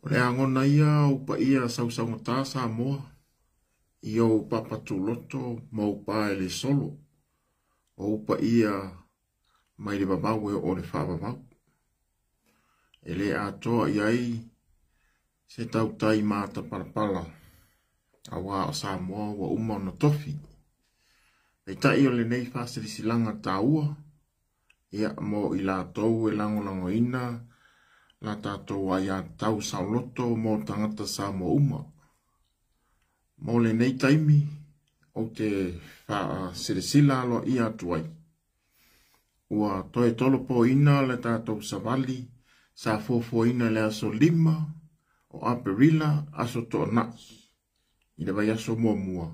O le agona ia o ou paia sausaugata Samoa i ou papatuloto ma ou pa e le solo, o ou paia mai le vavau e oo i le faavavau. E le atoa i ai se tautai matapalapala aua o Samoa ua uma ona tofi. Peitai o lenei faasilasilaga taua ia mo i latou e lagolagoina la tatou aiatatau saoloto mo tagata Samoa uma. Mo lenei taimi, ou te faasilasila aloaia atu ai, ua toe tolopoina le tatou savali sa fuafuaina i le aso 5 o Aperila, aso Toonai, i le vaiaso muamua,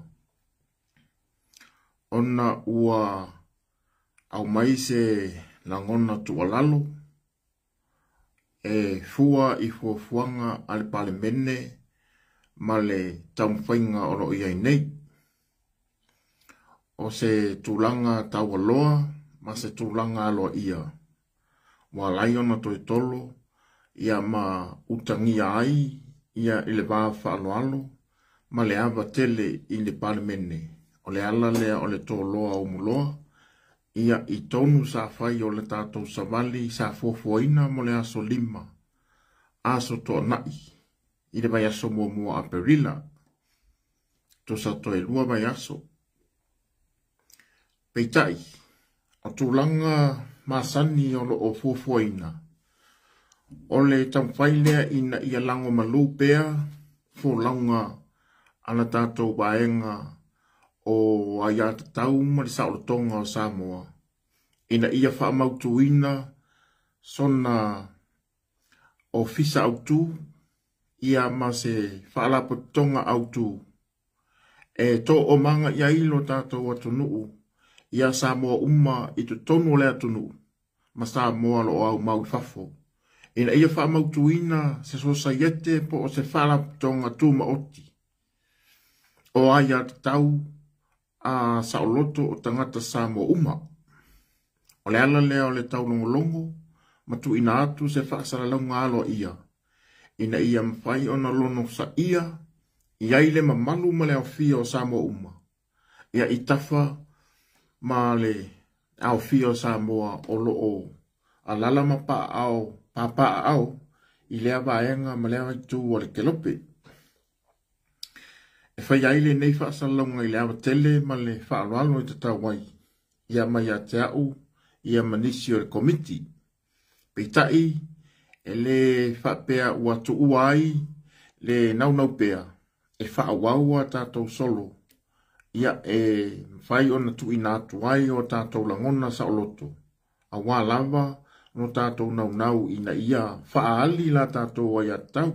ona ua aumai se lagona tuualalo e fua i fuafuaga a le Palemene ma le taumafaiga o lo o i ai nei. O se tulaga taualoa ma se tulaga aloaia ua ala ai ona toe tolo ia ma utagia ai ia i le va faaaloalo ma le ava tele i le Palemene. O le ala lea o le toloa umuloa ia i tonu sa fai o le tatou savali sa fuafuaina mo le aso 5, aso Toonai, i le vaiaso muamua o Aperila, tusa toe 2 vaiaso. Peitai, o tulaga masani o lo o fuafuaina, o le taumafai lea ina ia lagomalu pea folauga a la tatou vaega o aiatatau ma le saolotoga o Samoa, ina ia faamautuina sona ofisa autu ia ma se faalapotopotoga autu e to'omaga i ai lo tatou atunuu ia Samoa uma i totonu o le atunuu ma Samoa lo o aumau i fafo, ina ia faamautuina se sosaiete po o se faalapotopotoga tumaoti o aiatatau a saoloto o tagata Samoa uma. O le ala lea o le taulogologo ma tuuina atu se faasalalauga aloaia ina ia mafai ona lonosaia i ai le mamalu ma le aofia o Samoa uma, ia i tafa ma le aofia o Samoa o lo o alala ma paao papaao i lea vaega ma lea itu o le kelope. E fai ai lenei faasalalauga i le ava tele ma le faaaloalo i tatau ai, ia mai ia te au ia ma nisi o le komiti. Peitai, e le faapea ua tuua ai le naunau pea e faaauau a tatou solo, ia e mafai ona tuuina atu ai o tatou lagona saoloto, aua lava no tatou naunau ina ia faaali la tatou aiatatau.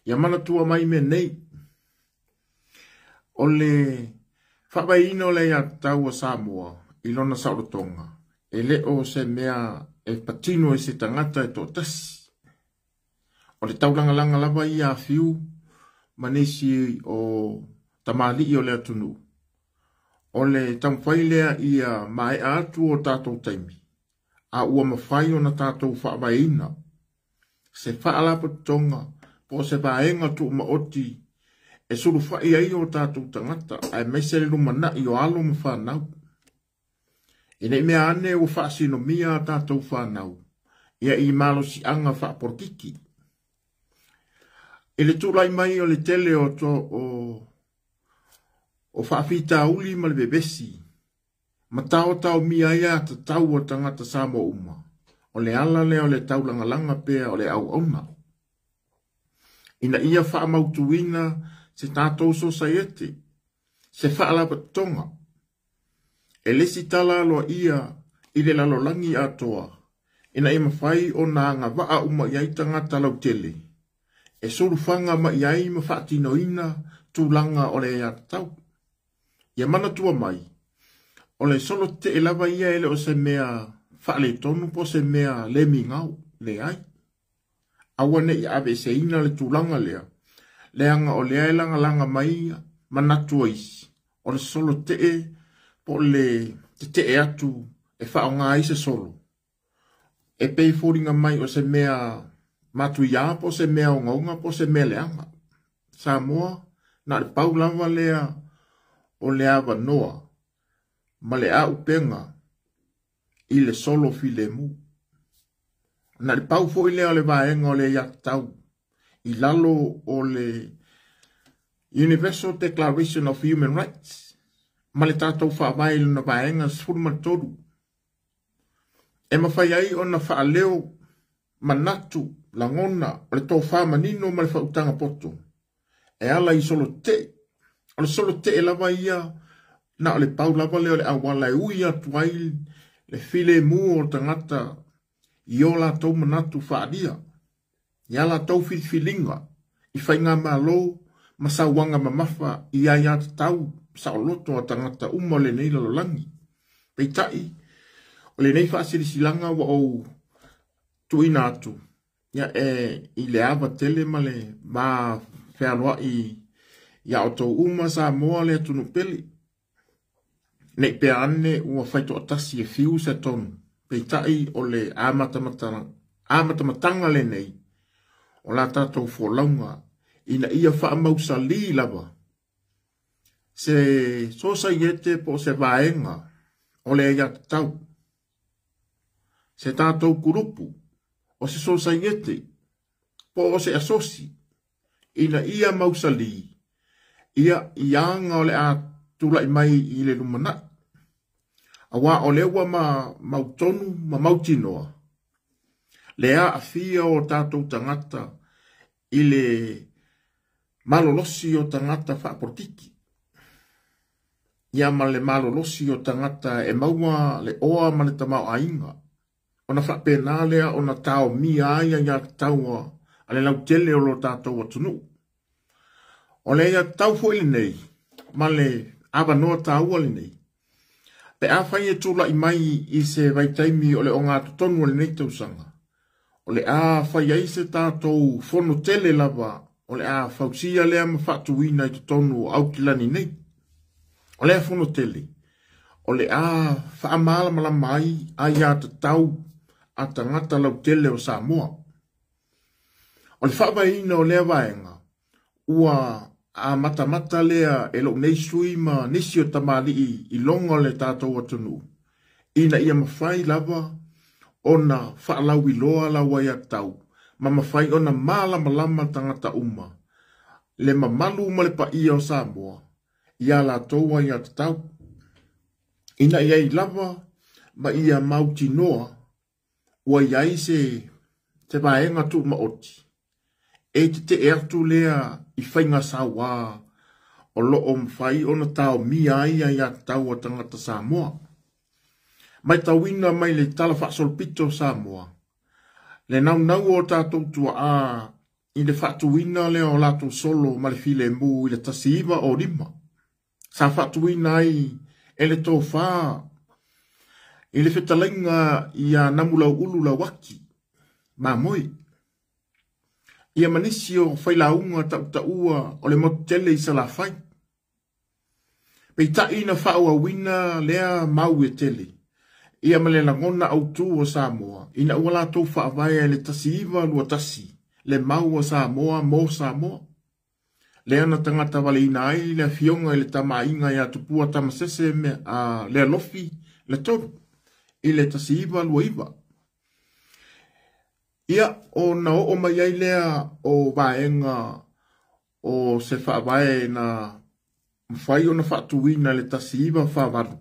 Ia manatua mai mea nei, o le faavaeina o le aiatatau a Samoa i lona saolotoga, e le o se mea e patino i se tagata e toatasi. O le taulagalaga lava ia a Fiu ma nisi o tamalii o le atunuu, o le taumafai lea ia maea atu o tatou taimi, a ua mafai ona tatou faavaeina se faalapotopotoga po o se vaega tuumaoti e sulufai ai o tatou tagata, aemaise le lumanai o alo ma fanau. Ina i mea ane ua faasinomia a tatou fanau ia i malosiaga faapolokiki. I le tulai mai o le tele o, to, o, o faafitauli ma le vevesi, ma taotaomia ai a tatau a tagata Samoa uma, o le ala lea o le taulagalaga pea o le auauna, ina ia faamautuina se tatou sosaiete, se faalapotopotoga, e le isi tala aloaia i le lalolagi atoa, ina ia mafai ona agavaa uma i ai tagata lautele, e sulufaga mai ai ma faatinoina tulaga o le aiatatau. Ia manatua mai, o le solo tetee lava ia e le o se mea faaletonu po o se mea le migao, leai. Aua ne i aveeseina le tulaga lea, leaga o lea e lagalaga mai manatu o isi, o le solo tetee po o le tetee atu e faaaoga ai se solo, e pei e foliga mai o se mea matuiā po o se mea ogaoga po o se mea leaga. Samoa, na o le pau lava lea o le avanoa ma le aupega i le solo filemu. Na o le pau foi lea o le vaega o le aiatatau i lalo o le Universal Declaration of Human Rights ma le tatou faavae i lona vaega 13 e mafai ai ona faaleo manatu, lagona, o le tofa manino ma le faautaga poto e ala i solo tetee. O le solo tetee lava ia, na o le pau lava lea o le auala e ui atu ai le filemu o tagata i o latou manatu faaalia, i a latou filifiliga i faigamalo ma sauaga mamafa i aiatatau saoloto a tagata uma o lenei lalolagi. Peitai, o lenei faasilasilaga ua ou tuuina atu ia e i le ava tele ma le va fealoai iā outou uma Samoa le atunuu pele, ne i pea ane ua faitoatasi e fiu se tonu, peitai o le amatamataga lenei o la tatou folauga ina ia faamausalī lava se sosaiete po o se vaega o le aiatatau, se tatou kulupu o se sosaiete po o se asosi ina ia mausalī ia i aga o le a tulai mai i le lumanai. Aua o lea ua mautonu ma mautinoa le aafia o tatou tagata i le malolosi o tagata faapolokiki, ia ma le malolosi o tagata e maua le oa ma le tamaoaiga, ona faapena lea ona taomia ai aiatatau a le lautele o lo tatou atunuu. O le aiatatau foi lenei ma le avanoa taua lenei, pe afai e tulai mai i se vaitaimi o le ogatotonu o lenei tausaga, o le a fai ai se tatou fono tele lava o le a fausia lea ma faatuina i totonu o Aukilani nei. O lea fono tele, o le a faamalamalama ai aiatatau a tagata lautele o Samoa. O le faavaeina o lea vaega, ua amatamata lea e lou nei sui ma nisi o tamalii i loga o le tatou atunuu, ina ia mafai lava ona faalauiloa lau aiatatau ma mafai ona malamalama tagata uma le mamalu ma le paia o Samoa i a latou aiatatau, ina ia i lava ma ia mautinoa ua i ai se vaega tuumaoti e tetee atu lea i faiga sauā o lo o mafai ona taomia ai aiatatau a tagata Samoa. Matauina mai le Tala Faasolopito o Samoa, le naunau o tatou tuaa i le faatuina lea o latou solo ma le filemu i le 1905, sa faatuina ai e le tofa i le fetalaiga ia Namulauulu Lauaki Mamoe, ia ma nisi o failauga tautaua o le motu tele i Salafai. Peitai na faaauauina lea mau e tele ia ma le lagona autū o Samoa ina ua latou faavae i le 1921 le mau a Samoa mo Samoa. Lea na tagatavaleina ai le afioga i le Tamaaiga ia Tupua Tamasese a Lealofi le Tolu i le 1929. Ia, ona oo mai ai lea o vaega o se faavae na mafai ona faatuina i le 1948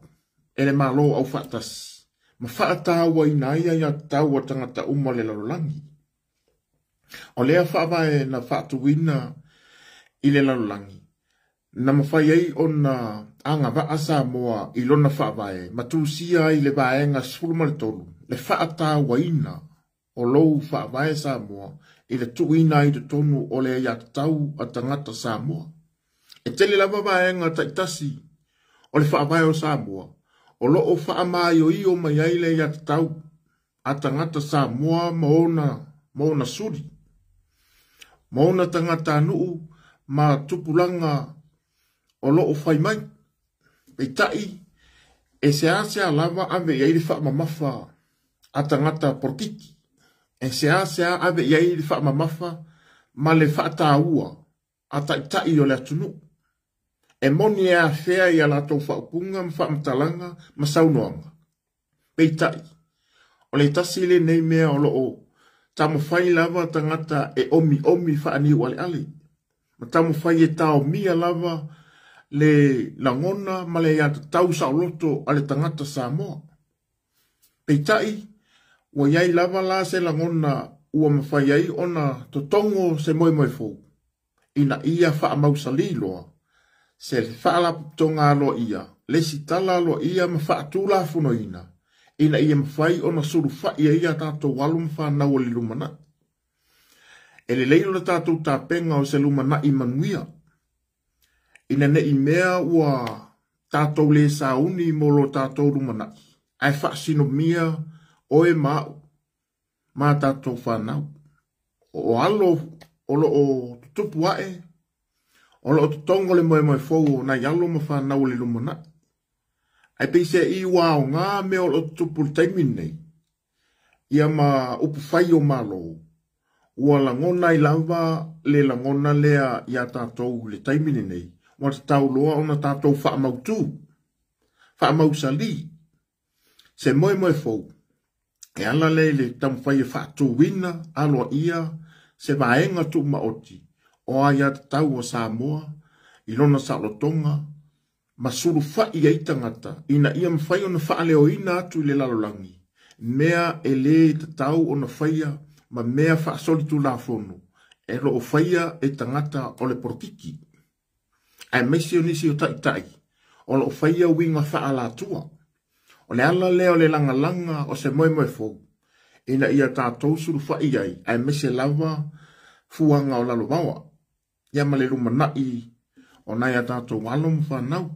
e le Malo Aufaatasi ma faatauaina ai aiatatau a tagata uma o le lalolagi. O lea faavae na faatuina i le lalolagi, na mafai ai ona agavaa Samoa i lona faavae ma tusia ai le vaega 13 le faatauaina o lou faavae Samoa i le tuuina ai i totonu o le aiatatau a tagata Samoa. E tele lava vaega taitasi o le faavae o Samoa o lo o faamaioio mai ai le aiatatau a tagata Samoa ma ona suli, ma ona tagatanuu ma tupulaga o lo o fai mai. Peitai, e seasea lava ave i ai le faamamafa a tagata polokiki. E seasea ave i ai le faamamafa ma le faataua a taitai o le atunuu. E moni e afea i a latou faaupuga ma faamatalaga ma saunoaga. Peitai, o le tasi lenei mea o lo o taumafai lava tagata e omiomi faaniualeale, ma taumafai e taomia lava le lagona ma le aiatatau saoloto a le tagata Samoa. Peitai, ua i ai lava la se lagona ua mafai ai ona totogo se moemoe fou, ina ia faamausalī loa se faalapotopotoga aloaia, lesitala aloaia ma faatulafonoina, ina ia mafai ona sulufai ai a tatou alo ma fanau o le lumanai. E lelei lo tatou tapena o se lumanai manuia, ina ne i mea ua tatou le sauni mo lo tatou lumanai, ae faasinomia oe ma au ma tatou fanau. O alo o lo o tutupu ae, o lo o totogo le moemoe fou o nai alo ma fanau o le lumanai. Ae peiseai ua aoga mea o lo o tutupu i le taimi lenei, ia ma upu fai o Malo, ua lagona ai lava le lagona lea iā tatou i le taimi lenei, ua tatau loa ona tatou faamautu, faamausalī se moemoe fou e ala lea i le taumafai e faatuina aloaia se vaega tuumaoti o aiatatau a Samoa i lona saolotoga ma sulufai ai tagata ina ia mafai ona faaleoina atu i le lalolagi mea e lē tatau ona faia ma mea faasolitulafono e lo o faia e tagata o le polokiki, aemaise o nisi o taitai o lo o faia uiga faaalatua. O le ala lea o le lagalaga o se moemoe fou ina ia tatou sulufai ai, aemaise lava fuaga o lalovaoa, ia ma le lumanai o nai a tatou alo ma fanau.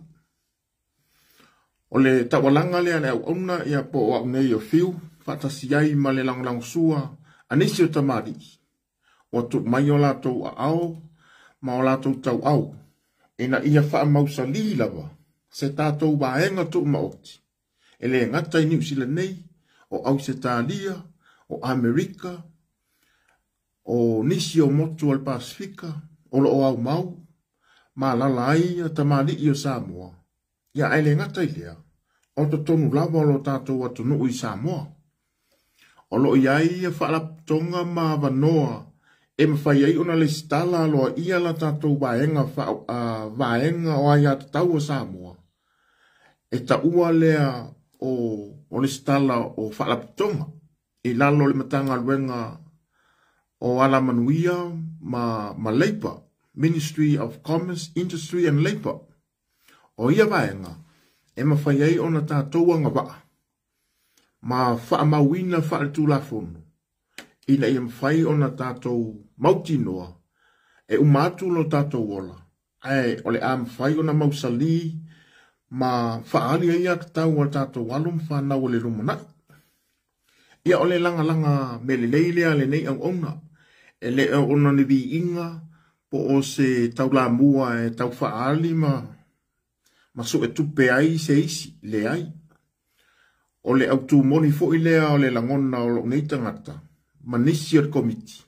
O le taualaga lea a le auauna, ia po o au nei o Fiu, faatasi ai ma le lagolagosua a nisi o tamalii, ua tuu mai o latou aao ma o latou tauau ina ia faamausalī lava se tatou vaega tuumaoti, e le gata i Niu Sila nei, o Ausetalia, o Amerika, o nisi o motu o le Pasefika o lo o aumau ma alaala ai tamalii o Samoa. Ia ae le gata i lea, o totonu lava o lo tatou atunuu i Samoa. O lo o i ai faalapotopotoga ma avanoa e mafai ai ona lesitala aloaia la tatou vaega vaega o aiatatau a Samoa, e taua lea o lesitala o faalapotopotoga i lalo o le Matagaluega o Alamanuia ma Leipa, Ministry of Commerce, Industry and Labour. O ia vaega e mafai ai ona tatou agavaa ma faamauina faaletulafono ina ia mafai ona tatou mautinoa e uma atu lo tatou ola, ae o le a mafai ona mausalī ma faaali ai aiatatau a tatou alo ma fanau o le lumanai. Ia o le lagalaga mea lelei lea a lenei auauna, e le o ona ni viiga po o se taulamua e tau faaali ma suetupe ai se isi, leai. O le autū moni foi lea o le lagona o lou nei tagata ma nisi o le komiti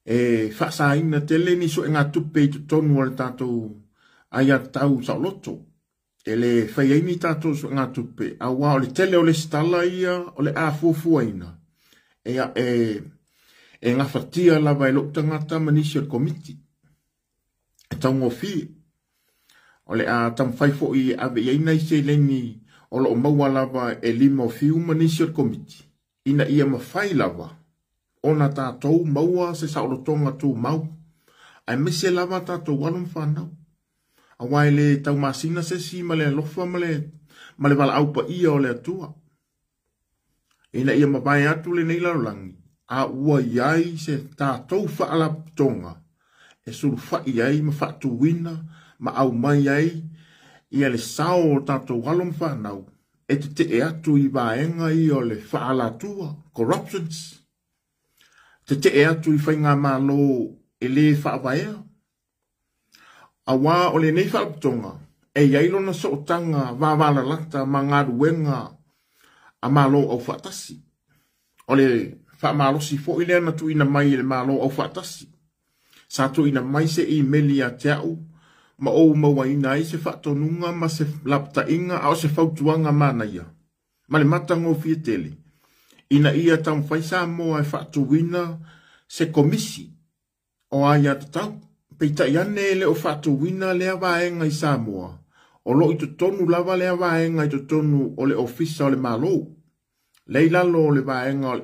e faasaina tele ni suegatupe i totonu o le tatou aiatatau saoloto. E le fai ai ni tatou suegatupe, aua o le tele o lesitala ia o le a fuafuaina e gafatia lava e lou tagata ma nisi o le komiti. E taugofie. O le a taumafai foi e ave i ai nai seleni o lo o maua lava e lima o Fiu ma nisi o le komiti, ina ia mafai lava ona tatou maua se saolotoga tumau, aemaise lava tatou alo ma fanau. Aua e le taumasina se isi ma le alofa ma le valaau paia o le Atua, ina ia mavae atu lenei lalolagi, a ua i ai se tatou faalapotopotoga e sulufai ai ma faatuina ma aumai ai ia le sao o tatou alo ma fanau e tetee atu i vaega ia o le faalatua, corruptions, tetee atu i faigamalo e le faavaea. Aua o lenei faalapotopotoga e i ai lona sootaga vavalalata ma galuega a Malo Aufaatasi. O le faamalosi foi lea na tuuina mai e le Malo Aufaatasi. Sa tuuina mai se imeli ia te au ma ou mauaina ai se faatonuga ma se lapataiga a o se fautuaga manaia ma le matagofie tele ina ia taumafai Samoa e faatuina se komisi o aiatatau. Peitai ane e le o faatuina lea vaega i Samoa, o lo o i totonu lava lea vaega i totonu o le Ofisa o le Malo, lea i lalo o le vaega o le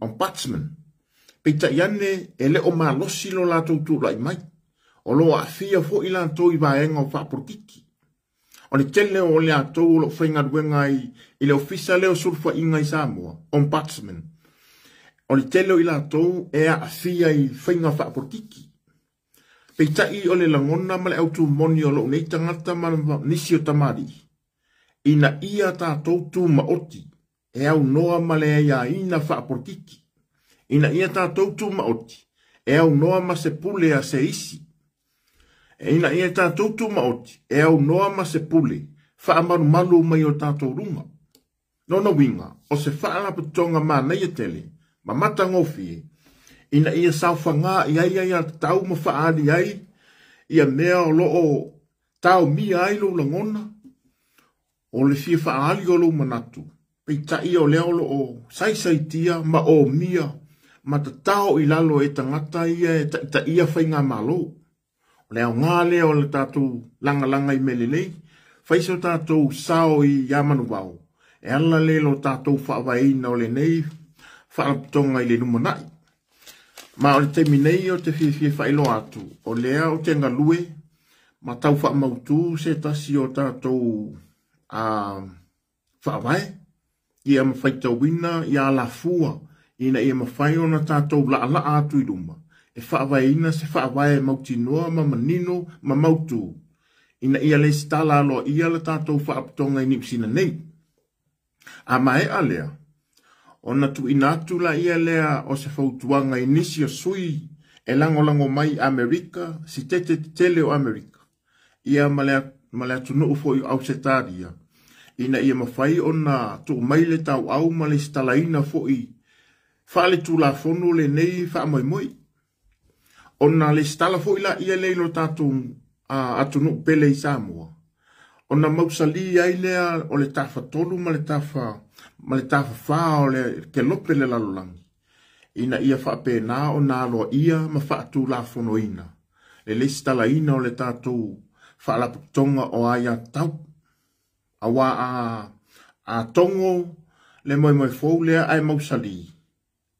Ombudsman. Peitai ane e le o malosi lo latou tulai mai, o lo o aafia foi latou i vaega o faapolokiki. O le tele o latou o lo o faigaluega ai i le ofisa lea o sulufaiga i Samoa, Ombudsman, o le tele o i latou e aafia i faiga faapolokiki. Peitai o le lagona ma le autu moni o lou nei tagata ma nisi o tamalii, ina ia tatou tumaoti e aunoa ma le aiaina faapolokiki, ina ia tatou tumaoti e aunoa ma se pule a se isi, ina ia tatou tumaoti e aunoa ma se pule faamalumalu mai o tatou luga. Lona uiga, o se faalapotopotoga manaia tele ma matagofie ina ia saofaga i ai aiatatau ma faaali ai ia mea o lo o taomia ai lou lagona, o le fia faaali o lou manatu, peitai o lea o lo o saisaitia ma omia ma tatao i lalo e tagata ia e taitaia faigamalo. O le aoga lea o le tatou lagalaga i mea lelei, fai so tatou sao ia Manuvao, e ala lea i lo tatou faavaeina o lenei faalapotopotoga i le lumanai. Ma o le taimi nei ou te fiafia faailoa atu, o lea ou te galue ma tau faamautu se tasi o tatou faavae, ia ma faitauina ia alafua ina ia mafai ona tatou laalaa atu i luma e faavaeina se faavae mautinoa ma manino ma mautu ina ia lesitala aloaia le tatou faalapotopotoga i Niu Sila nei. A maea lea, ona tuuina atu laia lea o se fautuaga i nisi o sui e lagolago mai i Amerika, sitete tetele o Amerika, ia ma le, ma le atunuu foi o Ausetalia, ina ia mafai ona tuu mai le tauau ma le lesitalaina foi faaletulafono lenei faamoemoe. Ona lesitala foi laia lea i lo tatou atunuu pele i Samoa, ona mausali ai lea o le tafatolu ma le tafa ma le tafafā o le kelope le lalolagi, ina ia faapena ona aloaia ma faatulafonoina le lesitalaina o le tatou faalapotopotoga o aiatatau. Aua a togo le moemoe fou lea ae mausali,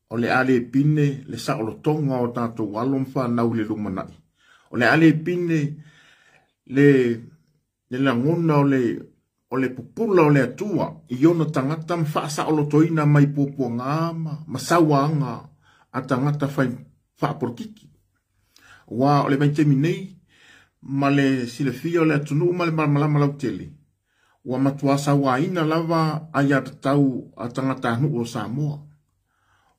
o le a le pine le saolotoga o tatou alo ma fanau i le lumanai. O le a le pine le, le lagona o le, o le pupula o le Atua i ona tagata ma faasaolotoina mai puapuaga ma, ma sauaga a tagata fai faapolokiki. Aua o le vaitaimi nei, ma le silafia o le atunuu ma le malamalama lautele, ua matua sauaina lava aiatatau a tagatanuu o Samoa.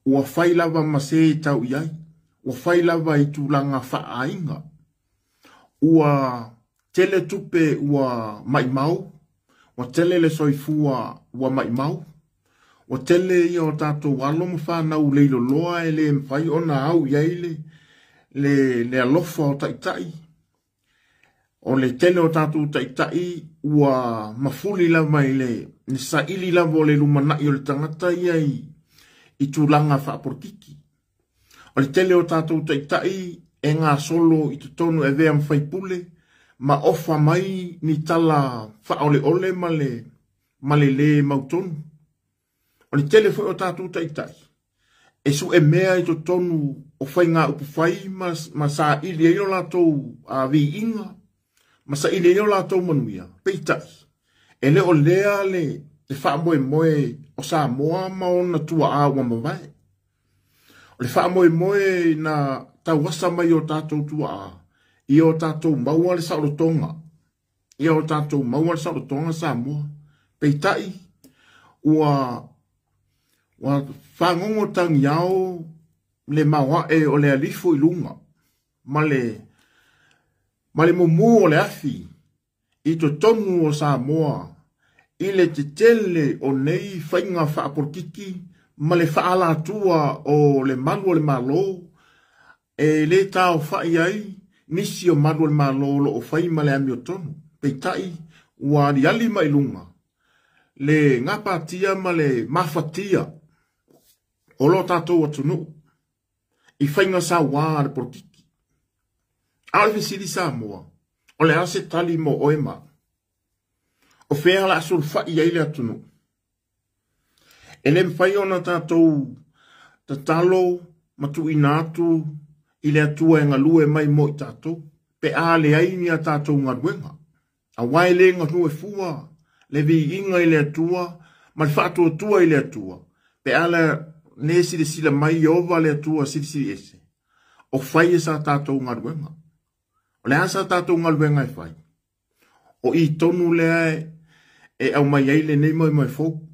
Ua fai lava ma se e tau i ai, ua fai lava i tulaga faaaiga, ua tele tupe ua maimau, ua tele le soifua ua maimau, ua tele ia o tatou alo ma fanau leiloloa e le mafai ona au i ai le, le, le alofa o taitai. O le tele o tatou taitai ua mafuli lava i le, le saili lava o le lumanai o le tagata ia i, i tulaga faapolokiki. O le tele o tatou taitai e gasolo i totonu e avea ma faipule ma ofa mai ni tala faaoleole ma le, ma le lē mautonu. O le tele foi o tatou taitai e sue mea i totonu o faiga upufai ma, ma saili ai o latou viiga ma saili ai o latou manuia. Peitai, e le o lea le, le faamoemoe o Samoa ma ona tuaa ua mavae. O le faamoemoe na tauasa mai o tatou tuaa, ia o tatou maua le saolotoga, ia o tatou maua le saolotoga Samoa. Peitai, ua, ua fagogo tagiao le maoae o le alifo i luga ma le, ma le mumu o le afi i totonu o Samoa i le tetele o nei faiga faapolokiki ma le faaalatua o le malu o le Malo e le taofai ai nisi o malu o le Malo o lo o fai ma le amiotonu. Peitai, ua aliali mai luga le gapatia ma le mafatia o lo tatou atunuu i faiga sauā a le polokiki. A o le fesili Samoa, o le a se tali mo oe ma au? O fea la sulufai ai le atunuu? E le mafai ona tatou tatalo ma tuuina atu i le Atua e galue mai mo i tatou, pe a leai ni a tatou galuega. Aua e le galue fua le viiga i le Atua ma le faatuatua i le Atua, pe a le silasila mai Ieova le Atua Silisili Ese, o fai e sa tatou galuega. O le a sa tatou galuega e fai? O i tonu lea e aumai ai lenei moemoe fou.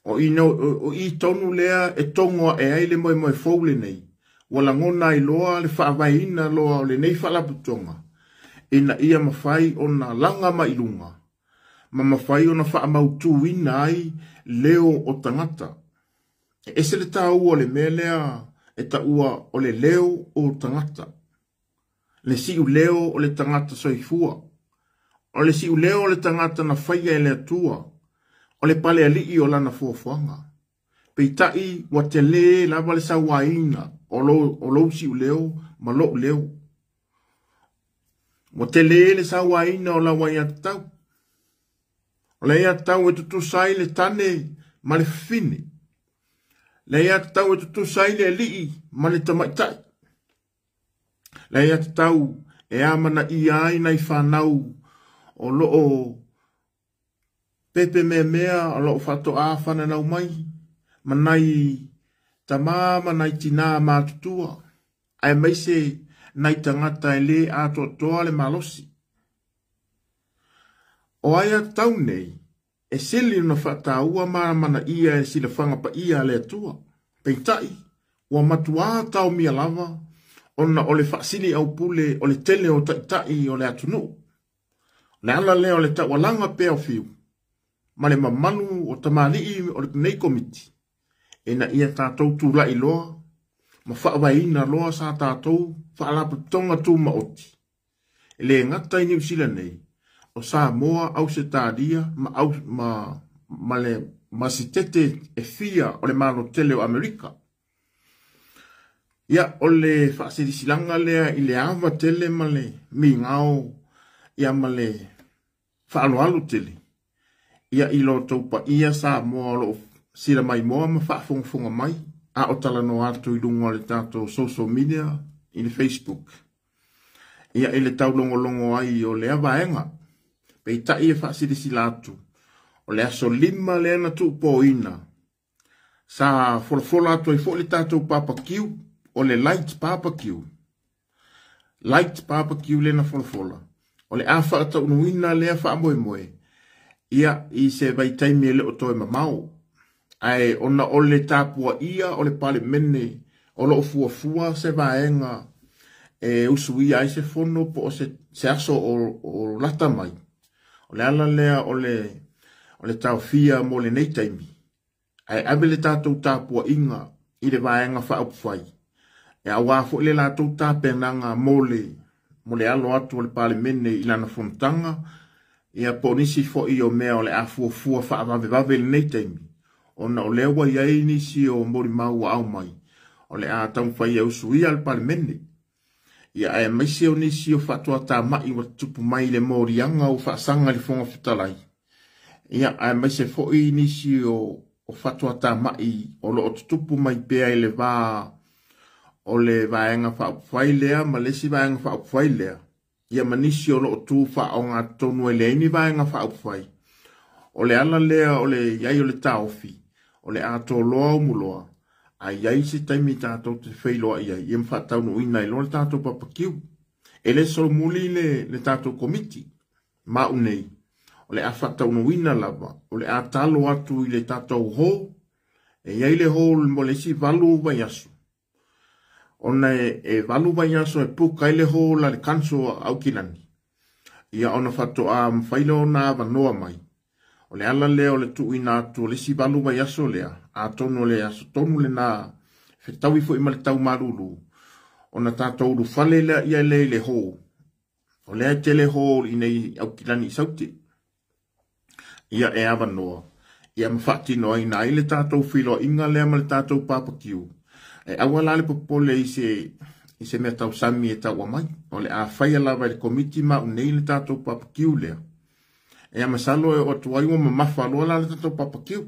O i tonu lea e togo ae ai le moemoe fou lenei. Ua lagona ai loa le faavaeina loa o lenei faalapotopotoga ina ia mafai ona laga mai luga ma mafai ona faamautuina ai leo o tagata. E ese le taua o le mea lea e taua o le leo o tagata. Le siuleo o le tagata soifua. O le siuleo o le tagata na faia e le Atua. O le palealii o lana fuafuaga. Peitai ua tele lava le sauaina o lou siuleo ma lou leo. Ua tele le sauaina o lau aiatatau. O le aiatatau e tutusa ai le tane ma le fafine. Le aiatatau e tutusa ai le alii ma le tamaitai. Le aiatatau e amanaia ai nai fanau o loo pepe meamea o loo faatoa fananau mai ma nai tama ma nai tina matutua, aemaise nai tagata e le atoatoa le malosi. O aiatatau nei e sili ona faataua ma amanaia e silafaga paia a le Atua. Peitai, ua matuā taomia lava ona o le faasili aupule o le tele o taitai o le atunuu. O le ala lea o le taualaga pea o fiu ma le mamalu o tamalii o lenei komiti ina ia tatou tulai loa ma faavaeina loa sa tatou faalapotopotoga tumaoti. E le gata i Niu Sila nei, o Samoa, Ausetalia ma le masitete e fia o le Malo tele o Amerika. Ia, o le faasilasilaga lea i le ava tele ma le migao ia ma le faaaloalo tele ia i lo outou paia Samoa o loo sila maimoa ma faafogafoga mai a o talanoa atu i luga o le tatou social media i le Facebook. Ia i le taulogologo ai o lea vaega. Peitai e faasilasila atu, o le aso 5 lea na tuupōina, sa folafola atu ai foi le tatou barbecue, o le light barbecue. Light barbecue lea na folafola. O le a faataunuina lea faamoemoe, ia i se vaitaimi e le o toe mamao. Ae ona o le tapuaia o le Palemene o loo fuafua se vaega e usuia ai se fono po o se aso o lata mai. O le ala lea o le taofia mo lenei taimi. Ae ave le tatou tapuaiga i le vaega faaupufai. E aua foi le latou tapenaga mo le alo atu o le Palemene i lana fonotaga, ia po o nisi foi o mea o le a fuafua faavavevave i lenei taimi. Ona o lea ua i ai nisi o molimau ua au mai, o le a taumafai e usuia le Palemene. Ia aemaise o nisi o faatuatamai ua tutupu mai i le moliaga ua faasaga i le Fofoga Fetalai. Ia aemaise foi nisi o fatuatamai o loo tutupu mai pea i le va o le vaega faaupufai lea ma le isi vaega faaupufai lea. Ia ma nisi o loo tu faaogatotonu ai leai ni vaega faaupufai. O le ala lea o le iai o le taofi, o le a toloa umuloa, a iai se taimi tatou te feiloai ai, ia ma faataunuuina ai loa le tatou barbecue. E le solomuli le tatou komiti, ma au nei, o le a faataunuuina lava, o le a talo atu i le tatou hall, e iai le hall mo le isi 8 vaiaso. Ona e 8 vaiaso e puka ai le hall a le council a Aukilani. Ia ona faatoa mafai lea ona avanoa mai. O le ala lea o le tuuina atu o le isi 8 vaiaso lea, atonu o le aso tonu lena, fetaui foi ma le tau malulu, ona tatou ulufale lea ia lea i le hall. O lea e tele hall i nei Aukilani i Saute. Ia e avanoa, ia ma faatinoina ai le tatou feiloaiga lea ma le tatou barbecue. E aua la le popole i se mea tausami e taua mai. O le a faia lava e le komiti ma au nei le tatou barbecue lea. E masalo e oo atu ai ua mamafa loa la le tatou barbecue.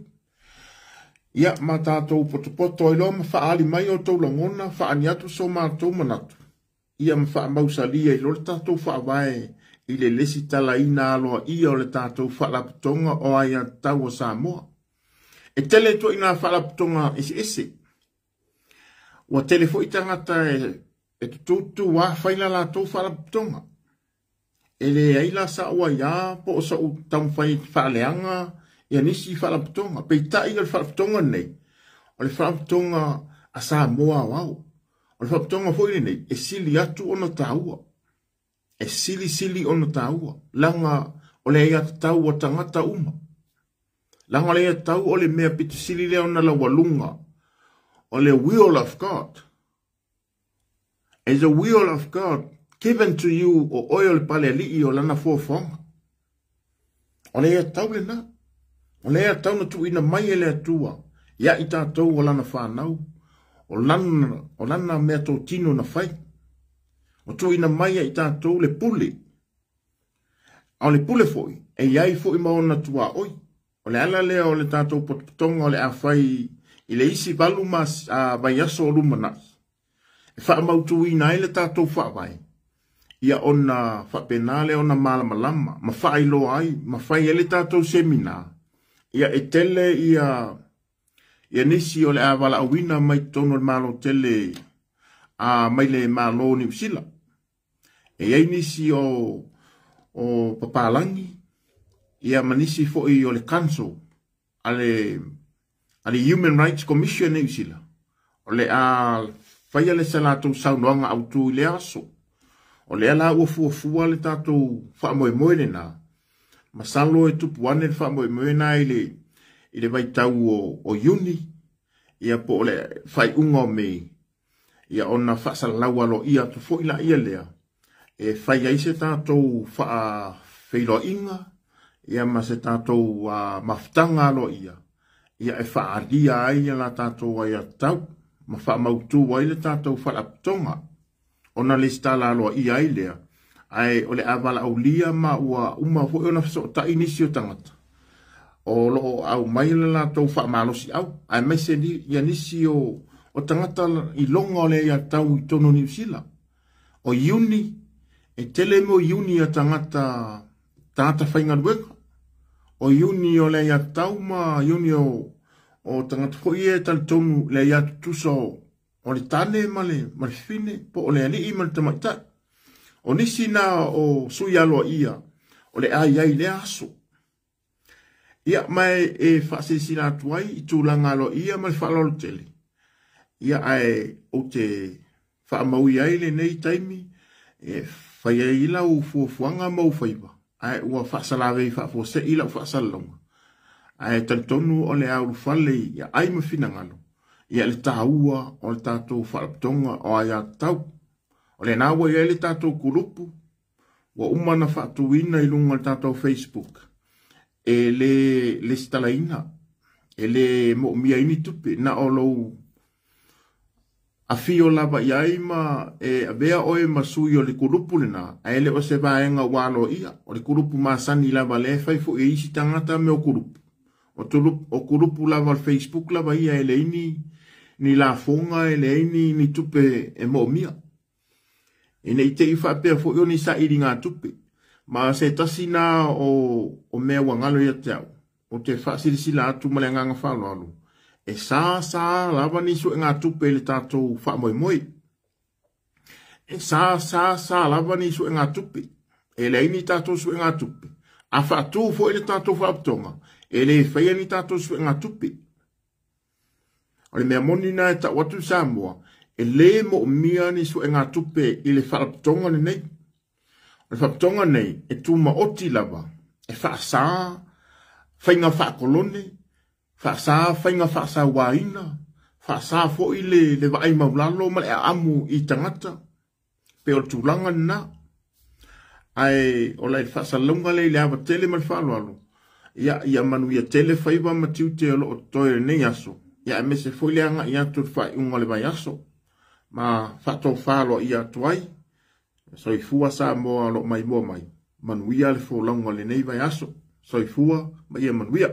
Ia ma tatou potopoto ai loa ma faaali mai o tou lagona, faaali atu so matou manatu. Ia ma faamausalia i loa le tatou faavae i le lesitalaina aloaia o le tatou faalapotopotoga o aiatatau a Samoa. E tele ituaiga faalapotopotoga eseese. Ua tele foi tagata e tututu a fai la latou faalapotopotoga. E leai la sa'u aiā po o sa'u taumafai faaleaga ia nisi faalapotopotoga. Peitai o le faalapotopotoga lenei, o le faalapotopotoga a Samoa aoao. O le faalapotopotoga foi lenei e sili atu ona taua. E silisili ona taua. Leaga o le aiatatau a tagata uma. Leaga o le aiatatau o le mea pito sili lea ona laualuga. O le will of God. As a will of God given to you o oe o le palealii o lana fuafuaga. O le aiatatau lena. O le aiatatau na tuuina mai e le Atua ia i tatou o lana whanau, o lana mea tōtino na whai. O tuuina mai ia i tatou le pule. A o le pule foi, e iai foi ma ona tua oi. O le ala lea o le tatou potopotoga o le a fai i le isi 8 ma vaiaso o lumanai. E faamautuina ai le tatou faavae. Ia ona faapena lea ona malamalama, ma faailoa ai, ma fai ai le tatou semina. Ia e tele ia nisi o le a valaauina mai totonu o le Malo tele a mai le Malo Niu Sila. E iai nisi o papalangi, ia ma nisi foi o le council a le Human Rights Commission Niu Sila. O le a faia le sa latou saunoaga autu i le aso. O lea la ua fuafua le tatou faamoemoe lena. Masalo e tupu ane le faamoemoe na i le vaitau o Iuni, ia po o le faaiuga o Mei, ia ona faasalalau aloaia atu foi la ia lea. E fai ai se tatou faafeiloaiga, ia ma se tatou mafutaga aloaia, ia e faaalia ai ia la tatou aiatatau, ma faamautu ai le tatou faalapotopotoga. Ona lesitala aloaia ai lea, ae o le a valaaulia ma ua uma foi ona fesootai nisi o tagata. O loo au mai le latou faamalosi au, aemaise ia nisi o tagata i loga o le aiatatau i totonu o Niu Sila. O Iuni, e tele mo Iuni a tagata faigaluega. O Iuni o le aiatatau ma Iuni o tagata foi e talitonu le aiatutusa o le tane ma le fine, po o le alii ma le tamaitai. O nisi na o sui aloaia o le a iai le aso. Ia ma e faasilasila atu ai i tulaga aloaia ma le faaaloalo tele. Ia ae ou te faamaui ai lenei taimi e fai ai lau fuafuaga ma ou faiva. Ae ua faasalavei faafuasei lau faasalalauga. Ae talitonu o le a ulufale ia ai ma finagalo. Ia le taua o le tatou faalapotopotoga o aiatatau. O lena ua iai le tatou kulupu, ua uma na faatuina i luga o le tatou Facebook. E le lesitalaina, e le moomia ai ni tupe, na o lou afio lava iai ma e avea oe ma sui o le kulupu lena, ae le o se vaega ua aloaia. O le kulupu masani lava le fai foi e isi tagata me o kulupu. O kulupu lava o le Facebook lava ia e leai ni lafoga, e leai ni tupe e moomia. E nei te i faapea foi o ni sailiga tupe. Ma se tasi na o mea ua galo ia te au, o te faasilasila atu ma le agaga faaaloalo, e sa sa lava ni suega tupe i le tatou faamoemoe. E sa sa sa lava ni suega tupe. E leai ni tatou suega tupe. A faatu foi le tatou faalapotopotoga, e le faia ni tatou suega tupe. O le mea moni na e tau atu i Samoa, e le moomia ni suega tupe i le faalapotopotoga lenei. O le faalapotopotoga nei e tumaoti lava, e faasa, faiga faakolone, faasa faiga faasauaina, faasa foi le vaai maulalo ma le aamu i tagata, pe o le tulaga lena. Ae o le faasalalauga lea i le ava tele ma le faaaloalo, ia manuia tele faiva ma tiute o lo o totoe i lenei aso, ia aemaise foi le agai atu i le faaiuga o le vaiaso, ma faatofa aloaia atu ai. Soifua Samoa o lo o maimoa mai, manuia le folauga o lenei vaiaso. Soifua ma ia manuia.